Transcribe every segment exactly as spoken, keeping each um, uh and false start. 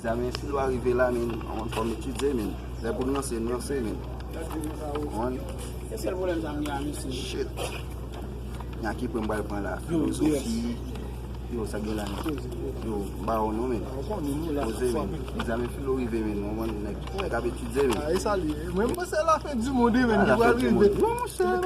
Egzamen filo a rive la, men, ann fò m etidye, men. Lè pou n ranse, n ranse, men. Konprann? E sèl pwoblèm sa m gen a, mesye. Shit. Nan ki pwen m pral pran la? Yo, filozofi. Yo, sa gen la, men. Yo, m pa wè non, men. Poze, men. Egzamen filo rive, men. Mwen, nèg, nèg ap etidye, men. Ah, e sa li ye. Mwen, mwen, se lafen di mond, men, ki pral rive.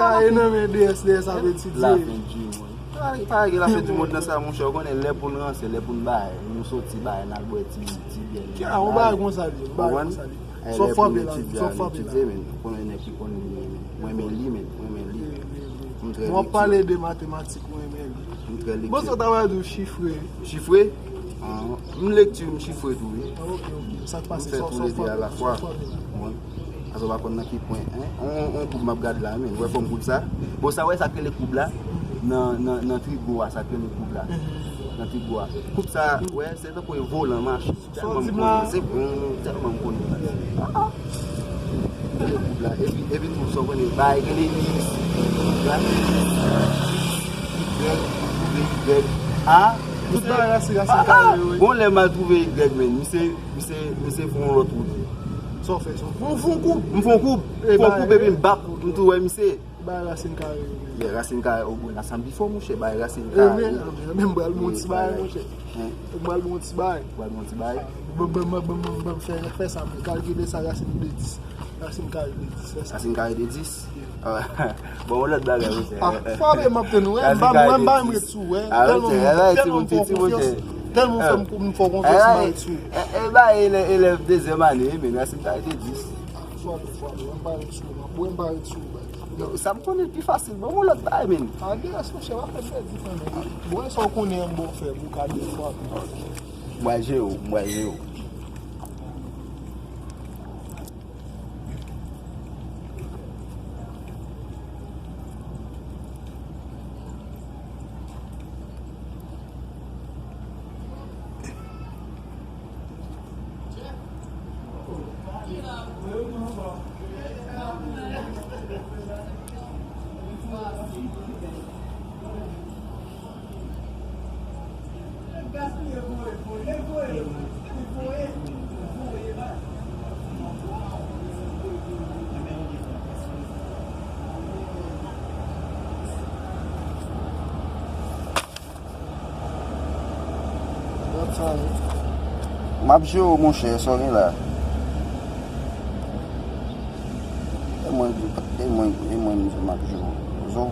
Kaye nan men D S, D S ap etidye. Lafen di mond. Pa, pa gen lafen di mond nan sa, monchè. Ou konnen lè pou n ranse, lè pou n bay. Nou soti bay, n al bwè ti, ti byè. Ki a, yon bagay konsa li ye, yon bagay konsa li ye. Sòf frape la, sòf frape la. Men, ou konnen nèg ki konn li, men. Mwen renmen li, men. Mwen renmen li. M trè lekti. Mwen pale de matematik, mwen renmen li. M trè lekti. Bon, sa ta va di w chifre. Chifre? Ah, m lekti, m chifre tou, wi. Ah, ok, ok. Sa k pase? M fè tou le de alafwa. Bon. Paske w pa konn nan ki pwen, en? On, on, on koub m ap gad la, men. Wè fòm koub sa. Bon, sa, wè sa k rele koub la? Nan, nan, nan trigo a, sa k rele koub la. Nan trigo a. Koub sa, wè, se tankou e volan machin. Sa w di m la? Se bon, tèlman m konnen. Ah, ah. Gade koub la. Epi, epi tou, sa w konnen, bay, gade X. La, X, Y, twouve Y. Ah, tout bagay la, se rasin kare yo, wi. Bon, lè m al twouve Y, men, misye, misye, misye fè yon lòt wout. Sa w fè, sa w fè? Ou fè yon koub? M fè yon koub. M fè yon koub, epi m bap, m tou wè misye. Bay rasin kare yo, men. Yeah, rasin kare, o, bon, la sa m pi fò, monchè, bay rasin kare. Renmen, renmen, renmen, m pral bon ti bay, monchè. Hein? M pral bon ti bay. Pral bon ti bay. Ban, ban, ban, ban, ban, ban, fè, fè sa, men. Kalkile sa, rasin de dis. Rasin kare de dis, fè sa. Rasin kare de dis? Yeah. Ah, bon, yon lòt bagay, monchè. Ah, fò men m ap tann ou, wè, m pa, wè, m pa menm ret sou, wè. Ah, tèlman, tèlman m fè w konfyans. Tèlman m fè w konfyans, m pa ret sou. Eh, eh, ba, elèv, elèv dezyèm ane, men rasin kare de dis. Ah, fò, fò, m pa ret sou, m ap wè, m pa ret sou, baz. Yo, sa m konnen pi fasil. Ban m yon lòt bagay, men. A, de rès, monchè, w ap fè m pèdi tan, men. Bon, e sa w konnen an bon fè, pou ka de fwa. M pral jere w, m pral jere w. M ap jere w, monchè, sa w gen la. E mwen, e mwen, e mwen, m ap jere w. Zo.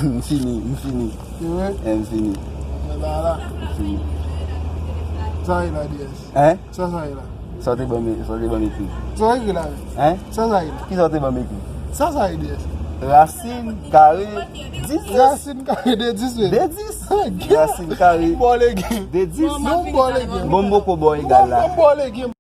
M fini, m fini. Se vre? Eh, m fini. Mwen la, la. M fini. Sa e la, D S. Hein? Sa, sa e la. Sa w te ban m, sa w te ban m ekri. Sa w ekri la, men? Hein? Sa, sa e la. Kisa w te ban m ekri? Sa, sa e, D S. Rasin kare dis. Rasin kare de dis, men. De dis. Rasin kare. M ba w legen. De dis. Non, m ba w legen. Bon, m poko ba w egal la. Non, m ba w legen.